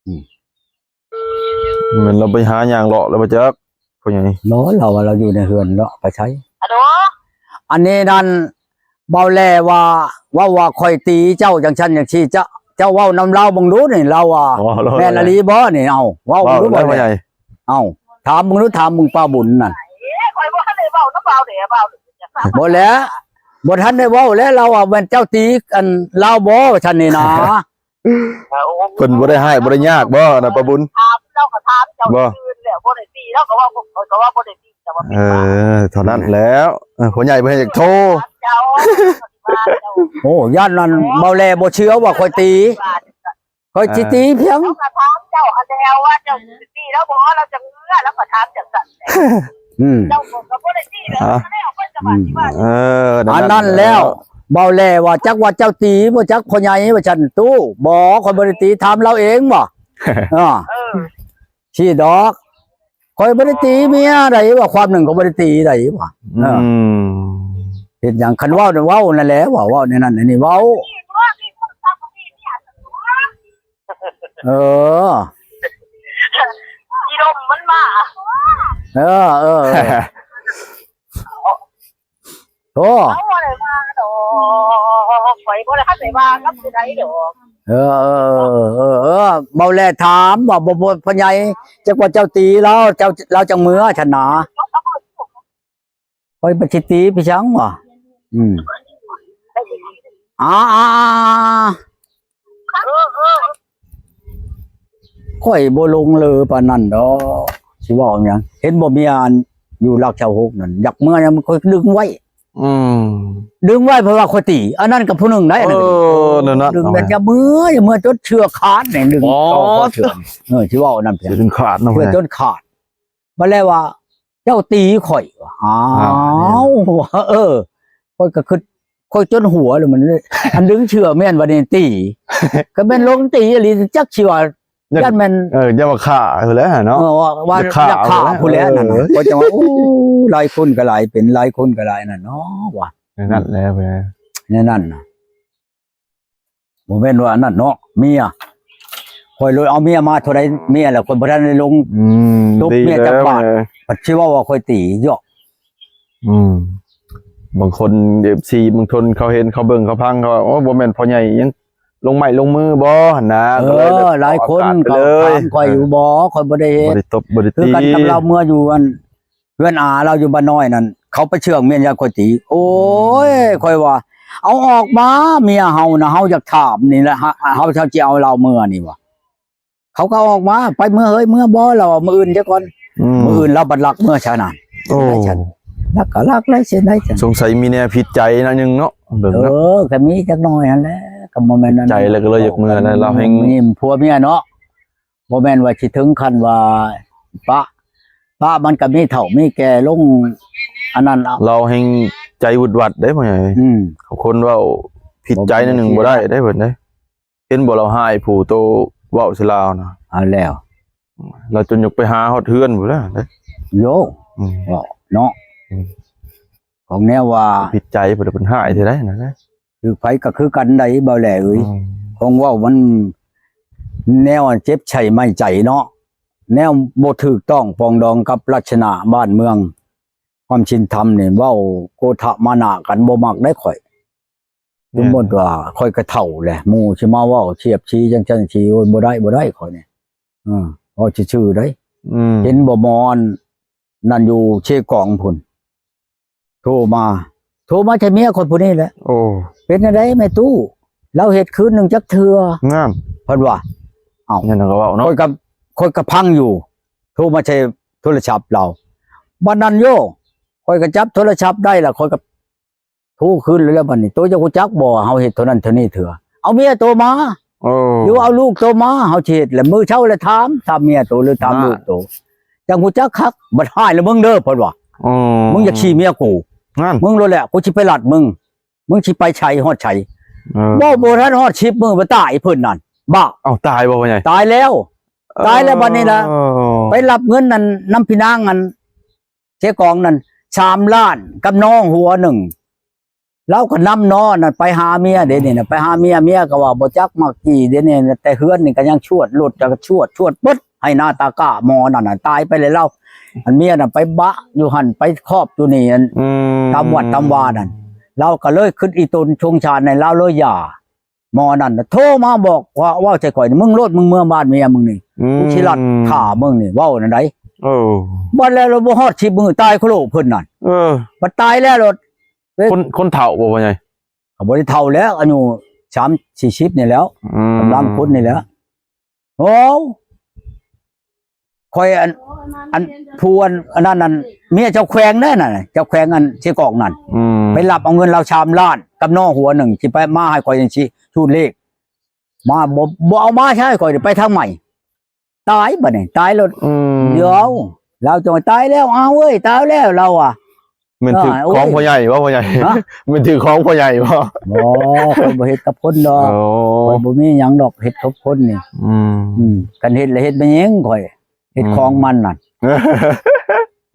ອືມ ແມ່ນລາວໄປຫາຍ່າງເລາະແລ້ວບໍ່ຈັກ ພໍ່ໃຫຍ່ ບໍ່ ລາວວ່າລາວຢູ່ໃນເຮືອນເນາະ ໄປໃສ ອັນນີ້ນັ້ນ ເບົາແຫຼວ່າ ເວົ້າວ່າຂ້ອຍຕີເຈົ້າຈັ່ງຊັ້ນຈັ່ງຊີ້ ເຈົ້າ ເຈົ້າເວົ້ານຳລາວເບິ່ງດູນີ້ ລາວວ່າ ອໍ ແມ່ນອີ່ຫຼີບໍ່ນີ້ ເອົ້າ ເວົ້າເບິ່ງດູ ພໍ່ໃຫຍ່ ເອົ້າ ຖາມເບິ່ງດູ ຖາມເບິ່ງປ້າບຸນນັ້ນ ຂ້ອຍບໍ່ທັນໄດ້ເວົ້ານຳເບົາແຫຼ ເບົາ ບໍ່ແຫຼ ບໍ່ທັນໄດ້ເວົ້າແຫຼ ລາວວ່າແມ່ນເຈົ້າຕີອັນລາວບໍ່ ວ່າຊັ້ນນີ້ນາ ເອີ ໂອ້ ເພິ່ນບໍ່ໄດ້ຮ້າຍບໍ່ໄດ້ຍາກບໍ່ນະປ້າບຸນ ຖາມ ລາວກໍຖາມເຈົ້າ ບໍ່ ຄືນແລ້ວ ບໍ່ໄດ້ຕີ ລາວກໍເວົ້າ ຂ້ອຍກໍວ່າບໍ່ໄດ້ຕີ ແຕ່ວ່າ ເອີ ເທົ່ານັ້ນແຫຼ້ວ ເອີ ພໍ່ໃຫຍ່ເພິ່ນຢາກໂທ ເຈົ້າ ໂອ້ ຢ້ານນັ້ນເບົາແຫຼບໍ່ເຊື່ອວ່າຂ້ອຍຕີ ຂ້ອຍຊິຕີພຽງ ເຈົ້າກໍຖາມເຈົ້າຫັ້ນແຫຼ້ວວ່າເຈົ້າຊິຕີລາວບໍ່ ລາວຈັ່ງເມືອ ລາວກໍຖາມຈັ່ງຊັ້ນແຫຼະ ອືມ ເຈົ້າກໍບໍ່ໄດ້ຕີແລ້ວ ອາ ກໍໄດ້ອອກໄປສະບາຍທີ່ບ້ານ ເອີ ອັນນັ້ນແຫຼ້ວ ເບົາແຫຼວ່າຈັກວ່າເຈົ້າຕີບໍ່ຈັກພໍ່ໃຫຍ່ວ່າຊັ້ນຕູ້ ບໍ່ ຂ້ອຍບໍ່ໄດ້ຕີ ຖາມລາວເອງບໍ່ ເອີ ເອີ ຊີ້ດອກ ຂ້ອຍບໍ່ໄດ້ຕີເມຍໃດວ່າ ຄວາມໜຶ່ງກໍບໍ່ໄດ້ຕີໃດວ່າ ອືມ ເອີ ເຮັດຫຍັງ ຄັນເວົ້ານັ້ນເວົ້ານັ້ນແຫຼະ ເວົ້າ ເວົ້າແນວນັ້ນແນວນີ້ເວົ້າ ເອີ ອີລົມມັນມາ ເອີ ເອີ ເອີ ໂອ້ ເຮົາບໍ່ໄດ້ວ່າດອກ ຂ້ອຍບໍ່ໄດ້ທັນໄດ້ວ່າກັບຜູ້ໃດດອກ ເອີ ເອີ ເອີ ເອີ ເວົ້າແລ້ວຖາມວ່າ ບໍ່ ບໍ່ ພໍ່ໃຫຍ່ ຈັກວ່າເຈົ້າຕີລາວ ເຈົ້າ ລາວຈັ່ງເມືອຊັ້ນນາ ຂ້ອຍບໍ່ຊິຕີໄປຫຍັງວະ ອືມ ອາ ອາ ອາ ຂ້ອຍບໍ່ຫຼົງເລີປານນັ້ນດອກ ຊິເວົ້າຫຍັງ ເຫັນບໍ່ ເມຍອັນຢູ່ຫຼັກຊາວຫົກນັ້ນ ຢາກເມືອຫຍັງ ຂ້ອຍດຶງໄວ້ ອືມ ດຶງໄວ້ເພາະວ່າຂ້ອຍຕີ ອັນນັ້ນກໍຜູ້ໜຶ່ງໄດ໋ ອັນນັ້ນກໍ ເອີ ນັ້ນນະ ດຶງແບບຢ່າເມືອ ຢ່າເມືອຈົນເຊືອກຂາດນີ້ ດຶງ ອໍ ຕໍ່ເຊືອກ ເອີ ຊິເວົ້າອັນນັ້ນ ຈົນຂາດເນາະ ເຊືອກຈົນຂາດ ບັດແລ້ວວ່າ ເຈົ້າຕີຂ້ອຍ ອ້າ ອ້າວ ເອີ ຂ້ອຍກໍຄິດ ຂ້ອຍຈົນຫົວແລ້ວ ມັນ ອັນດຶງເຊືອກແມ່ນວ່ານີ້ຕີ ກໍແມ່ນລົງຕີອີ່ຫຼີ ຈັກຊິວ່າ ຢ້ານ ຢ້ານແມ່ນ ເອີ ຢ້ານວ່າຂ້າພຸ້ນແຫຼະເນາະ ເອີ ວ່າ ຢາກຂ້າ ຢາກຂ້າພຸ້ນແຫຼະ ພຸ້ນແຫຼະ ນັ້ນນະ ເອີ ຂ້ອຍຈັ່ງວ່າ ໂອ້ ຫຼາຍຄົນກໍຫຼາຍ ເປັນຫຼາຍຄົນກໍຫຼາຍນັ້ນເນາະ ວ່າ ແນວນັ້ນແຫຼະ ແນວນັ້ນນະ ບໍ່ແມ່ນວ່າອັນນັ້ນເນາະ ເມຍ ຂ້ອຍເລີຍເອົາເມຍມາເທົ່າໃດ ເມຍລະຂ້ອຍບໍ່ທັນໄດ້ລົງ ອືມ ຕົບເມຍຈັກບາດ ດີແລ້ວ ພັດຊິເວົ້າວ່າຂ້ອຍຕີເຍາະ ອືມ ບາງຄົນ ເອັຟຊີ ບາງຄົນເຂົາເຫັນ ເຂົາເບິ່ງ ເຂົາຟັງ ເຂົາວ່າ ໂອ້ ບໍ່ແມ່ນພໍ່ໃຫຍ່ຍັງລົງໄມ້ລົງມືບໍ່ຫັ້ນນະ ເອີ ກໍເລີຍແບບ ຫຼາຍຄົນກໍຖາມຂ້ອຍຢູ່ ເອີ ບໍ່ ຂ້ອຍບໍ່ໄດ້ເຮັດ ບໍ່ໄດ້ຕົບ ບໍ່ໄດ້ຕີ ຄືກັນກັບລາວເມືອຢູ່ອັນ ເຮືອນອາລາວຢູ່ບ້ານນ້ອຍນັ້ນ ເຂົາໄປເຊື່ອງເມຍຍາຂ້ອຍຕີ ໂອ້ຍ ອືມ ຂ້ອຍວ່າ ເອົາອອກມາ ເມຍເຮົານະ ເຮົາຢາກຖາມນີ້ລະ ເຮົາ ເຮົາຊິເອົາລາວເມືອນີ້ວ່າ ເຂົາກໍເອົາອອກມາ ໄປເມືອເຮີຍ ເມືອບໍ່ ລາວວ່າ ມື້ອື່ນເດີກ່ອນ ອືມ ມື້ອື່ນລາວບັດລັກເມືອຊະນັ້ນ ໂອ້ ໄດ້ຊັ້ນ ລັກກໍລັກໄດ້ຊັ້ນ ໄດ້ຊັ້ນ ສົງໄສມີແນວຜິດໃຈໜ້ອຍໜຶ່ງເນາະ ເບິ່ງເນາະ ເອີ ກໍມີຈັກໜ້ອຍຫັ້ນແຫຼະ ກໍບໍ່ແມ່ນ ໃຈແລ້ວກໍເລີຍຢາກເມືອແລ້ວ ລາວແຮ່ງ ຍິ້ມຜົວເມຍເນາະ ບໍ່ແມ່ນວ່າຊິເຖິງຂັ້ນວ່າປະ ປະ ມັນກໍມີເຖົ້າມີແກ່ລົງ ອັນນັ້ນລະ ລາວແຮ່ງໃຈວຶດວັດເດ້ພໍ່ໃຫຍ່ ອືມ ຄົນເວົ້າຜິດໃຈໜ້ອຍໜຶ່ງບໍ່ໄດ້ເດ້ເພິ່ນເດ້ ເຫັນບໍ່ລາວຮ້າຍຜູ້ໂຕເວົ້າໃສ່ລາວນະ ເອົາແລ້ວ ລາວຈົນຢາກໄປຫາຮອດເຮືອນພຸ້ນແຫຼະເດ້ ໂຢ ອືມ ເນາະ ອືມ ຂອງແນວວ່າຜິດໃຈ ເພິ່ນ ເພິ່ນຮ້າຍເທື່ອໃດນັ້ນນະ ຖືກໃຜກໍຄືກັນໃດ ເບົາແຫຼເອີຍ ອືມ ຂອງເວົ້າມັນແນວອັນເຈັບໃສ່ໄມ້ໃຈເນາະ ແນວບໍ່ຖືກຕ້ອງປອງດອງກັບລັກສະນະບ້ານເມືອງ ຄວາມສິນທຳນີ້ ເວົ້າໂກທະມານະກັນ ບໍ່ມັກໄດ໋ຂ້ອຍ ສົມມຸດວ່າຂ້ອຍກໍເຖົ້າແຫຼະ ໝູ່ຊິມາເວົ້າສຽບສີຈັ່ງຊັ້ນຈັ່ງຊີ້ ໂອ້ຍ ບໍ່ໄດ້ ບໍ່ໄດ້ ຂ້ອຍນີ້ ເອີ ເວົ້າຊື່ໆໄດ໋ ອືມ ເຫັນບໍ່ ໝໍອັນນັ້ນຢູ່ເຊກອງພຸ້ນ ໂທມາ ໂທມາໃສ່ເມຍຂ້ອຍຜູ້ນີ້ແຫຼະ ໂອ້ ເປັນຈັ່ງໃດແມ່ຕູ້ ລາວເຮັດຄືນໜຶ່ງຈັກເທື່ອ ນັ້ນ ເພິ່ນວ່າ ເອົ້າ ນັ້ນກໍເວົ້າເນາະ ຂ້ອຍກໍ ຂ້ອຍກໍຟັງຢູ່ ໂທມາໃສ່ໂທລະສັບລາວ ບັດນັ້ນໂຍ ຂ້ອຍກໍຈັບໂທລະສັບໄດ້ລະ ຂ້ອຍກໍ ໂທຄືນແລ້ວ ບັດນີ້ ໂຕເຈົ້າຮູ້ຈັກບໍ່ ເຮົາເຮັດເທົ່ານັ້ນເທົ່ານີ້ເທື່ອ ເອົາເມຍໂຕມາ ເອີ ຫຼືວ່າເອົາລູກໂຕມາ ເຮົາຊິເຮັດ ແລ້ວມື້ເຊົ້າແລ້ວຖາມ ຖາມເມຍໂຕ ຫຼືຖາມ ນັ້ນ ລູກໂຕ ຈັ່ງຮູ້ຈັກຄັກ ບັດຮ້າຍແລ້ວເບິ່ງເດີ ເພິ່ນວ່າ ເອີ ມຶງຢ່າຂີ້ເມຍກູ ນັ້ນ ມຶງໂລດແຫຼະ ກູຊິໄປລັດມຶງ ມຶງຊິໄປໃສຮອດໃສ ເອີ ເວົ້າບໍ່ທັນຮອດສິບມື້ ມັນຕາຍເພິ່ນນັ້ນ ບ້າ ເອົ້າ ຕາຍບໍ່ພໍ່ໃຫຍ່? ຕາຍແລ້ວ ເອີ ຕາຍແລ້ວ ບັດນີ້ນະ ເອີ ໄປຮັບເງິນນັ້ນນຳພີ່ນາງອັນ ເຊກອງນັ້ນ ສາມລ້ານ ກັບໜໍຫົວໜຶ່ງ ລາວກໍນຳໜໍນັ້ນໄປຫາເມຍ ເດນີ້ນະ ໄປຫາເມຍ ເມຍກໍວ່າບໍ່ຈັກມັກຈີ່ ເດນີ້ນະ ແຕ່ເຮືອນນີ້ກໍຍັງຊວດ ລົດກໍຊວດ ຊວດເບິດ ໄຮ່ນາຕາກ້າ ໝໍນັ້ນນະ ຕາຍໄປແລ້ວລາວ ອັນເມຍນະໄປບະຢູ່ຫັ້ນ ໄປຄອບຢູ່ນີ້ ອັນ ອືມ ຕາມວັດຕາມວານັ້ນ ລາວກໍເລີຍຄຶດອີ່ຕົນສົງສານໃຫ້ລາວ ເລີຍຢ່າ ໝໍນັ້ນນະໂທມາບອກວ່າ ເວົ້າໃສ່ຂ້ອຍນີ້ ມຶງໂລດ ມຶງເມືອບ້ານເມຍມຶງນີ້ ອືມ ກູຊິລັດຂ້າມຶງນີ້ ເວົ້ານັ້ນໃດ ເອີ ບັດແລ້ວລະບໍ່ຮອດສິບມື້ ຕາຍໂຄໂລເພິ່ນນັ້ນ ເອີ ບັດຕາຍແລ້ວລະ ເປັນ ຄົນ ຄົນເຖົ້າບໍ່ພໍ່ໃຫຍ່? ກໍບໍ່ໄດ້ເຖົ້າແລ້ວ ອາຍຸສາມສີ່ສິບນີ້ແລ້ວ ອືມ ກຳລັງຄົນນີ້ແຫຼະ ໂອ້ ຂ້ອຍອັນ ອັນ ຜູ້ອັນ ອັນນັ້ນ ອັນ ເມຍເຈົ້າແຂວງເດ້ນັ້ນ ເຈົ້າແຂວງອັນເຊກອງນັ້ນ ອືມ ໄປລັບເອົາເງິນລາວສາມລ້ານ ກັບໜໍຫົວໜຶ່ງ ຊິໄປມາໃຫ້ຂ້ອຍຈັ່ງຊີ້ ສູດເລກ ມາ ບໍ່ ບໍ່ເອົາມາໃຊ້ຂ້ອຍ ໄປທາງໃໝ່ ຕາຍບັດນີ້ ຕາຍໂລດ ອືມ ດຽວ ລາວຈັ່ງວ່າ ຕາຍແລ້ວ ອ້າວເອີຍ ຕາຍແລ້ວ ລາວວ່າ ແມ່ນຖືກ ເອີ ຂອງພໍ່ໃຫຍ່ບໍ່ພໍ່ໃຫຍ່? ຮະ? ແມ່ນຖືກຂອງພໍ່ໃຫຍ່ບໍ່? ບໍ່ ຂ້ອຍບໍ່ເຮັດກັບຄົນດອກ ໂອ້ ຂ້ອຍບໍ່ມີຫຍັງດອກ ເຮັດກັບຄົນນີ້ ອືມ ອືມ ຄັນເຮັດລະເຮັດແມ່ຍິງຂ້ອຍ ເຮັດ ອືມ ຂອງມັນນັ້ນ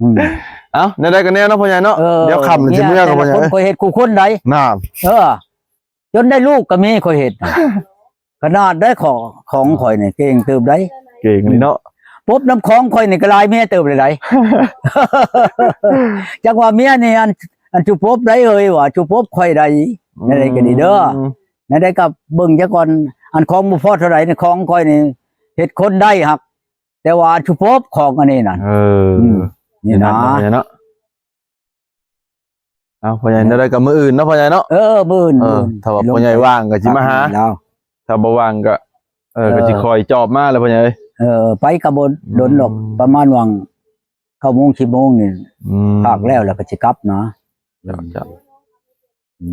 ອືມ ເອົ້າ ແນວໃດກໍແນວເນາະພໍ່ໃຫຍ່ເນາະ ເອີ ດຽວຄ່ຳຊິເມືອ ແຕ່ລະຄົນ ຂ້ອຍເຮັດຄູ່ຄົນໃດ ນານ ເອີ ຈົນໄດ້ລູກກໍມີ ຂ້ອຍເຮັດ ຂະໜາດໄດ້ຂອງ ຂອງຂ້ອຍນີ້ເກັ່ງເຕີບໃດ ເກັ່ງເລີຍເນາະ ປົບນຳຂອງຂ້ອຍນີ້ກໍຫຼາຍເມຍເຕີບເລີຍໃດ ຈັກວ່າເມຍນີ້ ອັນ ອັນຈຸປົບໄດ້ເອີຍວ່າ ຈຸປົບຂ້ອຍໄດ້ ອືມ ແນວໃດກໍດີເດີ ແນວໃດກໍເບິ່ງຊະກ່ອນ ອັນຂອງບໍ່ພໍເທົ່າໃດນີ້ ຂອງຂ້ອຍນີ້ເຮັດຄົນໄດ້ຮັກ ແຕ່ວ່າຈຸປົບຂອງອັນນີ້ນັ້ນ ເອີ ອືມ ນີ້ນະ ເນາະ ເອົາ ພໍ່ໃຫຍ່ ແນວໃດກໍມື້ອື່ນເນາະພໍ່ໃຫຍ່ເນາະ ເອີ ມື້ອື່ນ ເອີ ມື້ອື່ນ ຖ້າວ່າພໍ່ໃຫຍ່ວ່າງກໍຊິມາຫາ ຖ້າບໍ່ວ່າງກໍ ເອີ ເອີ ກໍຊິຄ່ອຍຈອບມາແຫຼະພໍ່ໃຫຍ່ເອີຍ ເອີ ໄປກໍບໍ່ດົນດອກ ອືມ ປະມານວ່າງເກົ້າໂມງ ສິບໂມງນີ້ ອືມ ພາກແລ້ວ ແລ້ວກໍຊິກັບນະ ເຈົ້າ ເຈົ້າ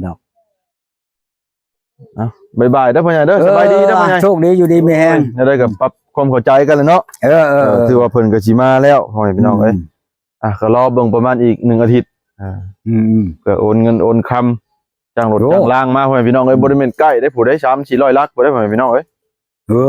ດອກ ເອົ້າ ບາຍບາຍເດີພໍ່ໃຫຍ່ເດີ ເອີ ສະບາຍດີເດີພໍ່ໃຫຍ່ ໂຊກດີ ຢູ່ດີມີແຮງ ໂອ້ຍ ແນວໃດກໍປັບຄວາມເຂົ້າໃຈກັນແຫຼະເນາະ ເອີ ເອີ ເອີ ເອີ ຖືວ່າເພິ່ນກໍຊິມາແລ້ວ ພໍ່ແມ່ພີ່ນ້ອງເອີຍ ອືມ ອ່ະ ກໍລໍເບິ່ງປະມານອີກໜຶ່ງອາທິດ ອ່າ ອືມ ເພື່ອໂອນເງິນໂອນຄຳ ຈ້າງລົດ ໂອ້ ຈ້າງລາງມາ ພໍ່ແມ່ພີ່ນ້ອງເອີຍ ອືມ ບໍ່ໄດ້ແມ່ນໃກ້ເດ້ ຜູ້ໃດ ສາມສີ່ຮ້ອຍຫຼັກ ບໍ່ໄດ້ ພໍ່ແມ່ພີ່ນ້ອງເອີຍ ເອີ